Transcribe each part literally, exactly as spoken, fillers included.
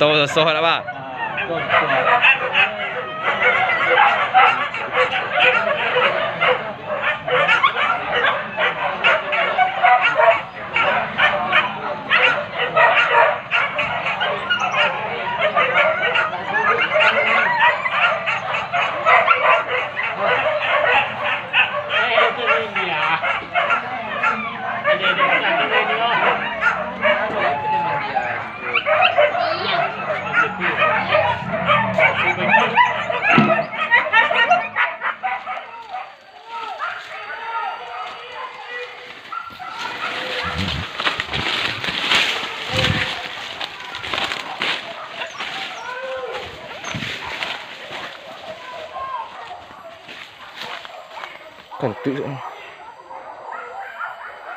Tahu soh tak, Pak? Kantuik.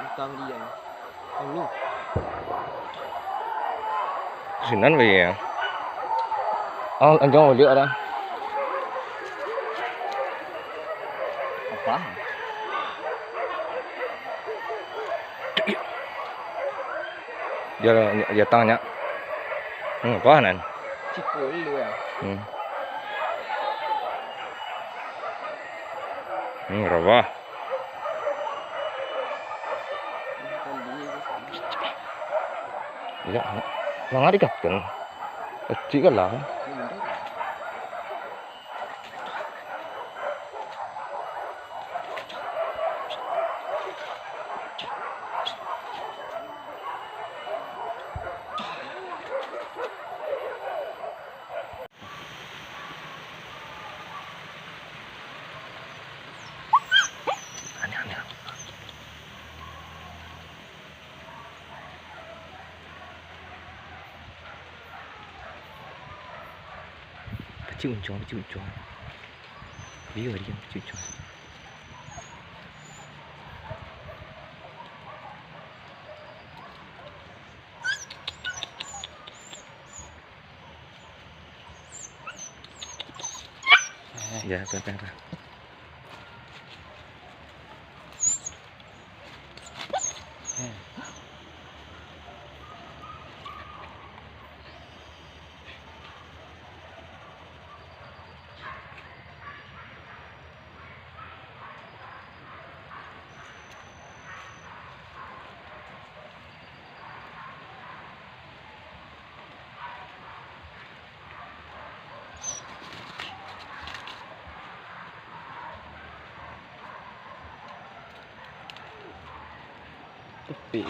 Utang dia. Allah. Sinan bae ya. Oh, anjong ulik ada. Apa? Dia, dia tang nyak. Hmm, apa nan? Cipul lu ya. Hmm. Hmm, rabah. Iya, mangari kapten. Kecil kan lah. Pacik uncuang, pacik uncuang. Biar dia pacik uncuang. Ya, apa, apa, apa. Tepik.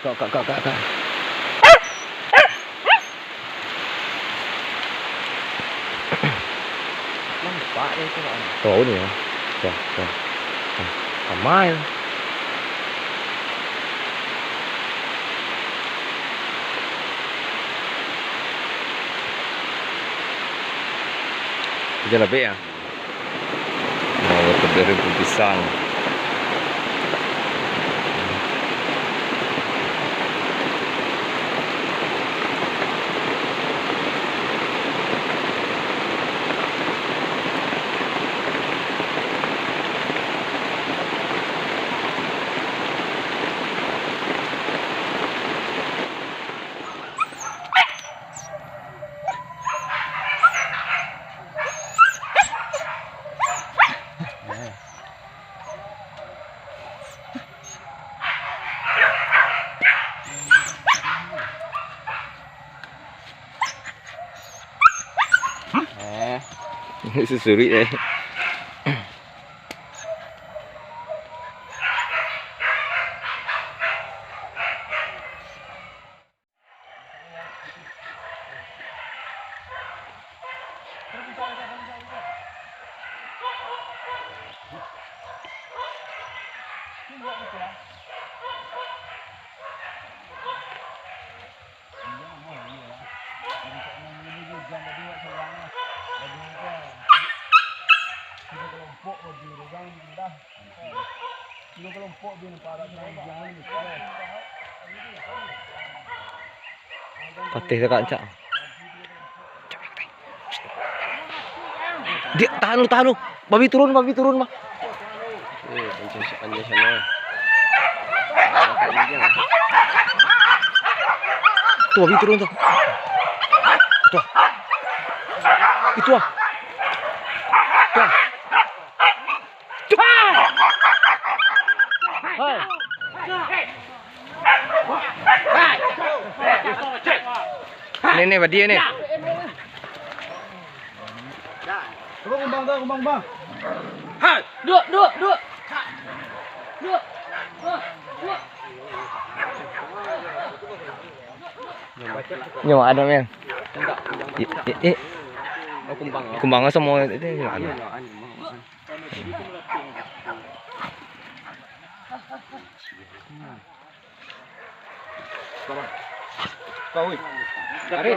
Kak, kak, kak, kak, kak. Nampak deh tu, Kak. Oh, ni ya. Tuh, tuh. Tuh. Ramai. Hujan labek ya? Mau teberin pun pisang. Susurik, eh. Patih tu, Kak, cak. Dia tahan lu, tahan lu. Babi turun, babi turun, bah. Eh, pancing, pancing sana. Tuh, babi turun tuh. Tuh. Itu ah. Tuh. Hai. Ni, ni, badia ni. Kumbang tu, kumbang, kumbang. Hai, duduk, duduk, duduk. Duduk. Duduk. Nyo, ado, men. Eh, eh, eh. Oh, kumbang, oh. Kumbang samo itu, ado. Kau, weh. Tarik.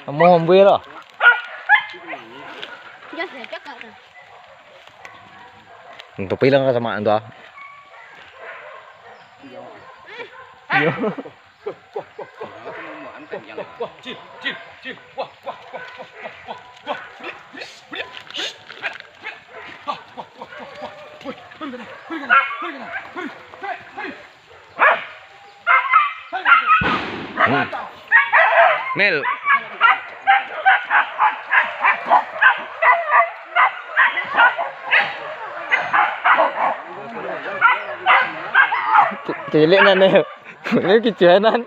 Amuah mambuih lah. Dah, dah cakap dah. Untuk hilang ka sama tu ah. Iyo. Hmm. Nel. Cilik nan, Nel. Ini kicuanan.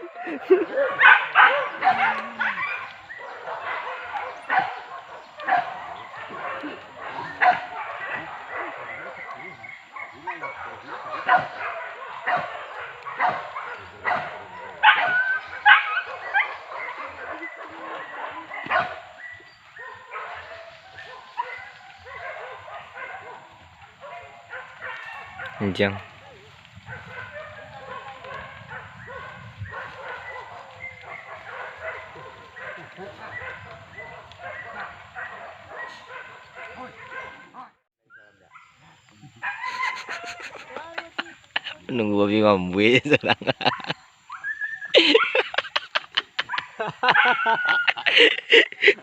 Anjiang. Nunggu babi mambuih surang.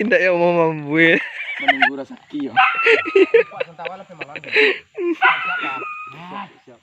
Indak yo mau mambuih. Menunggu rasaki yo. Pak, sentawa lah, malam. Siap, Pak. Siap, siap.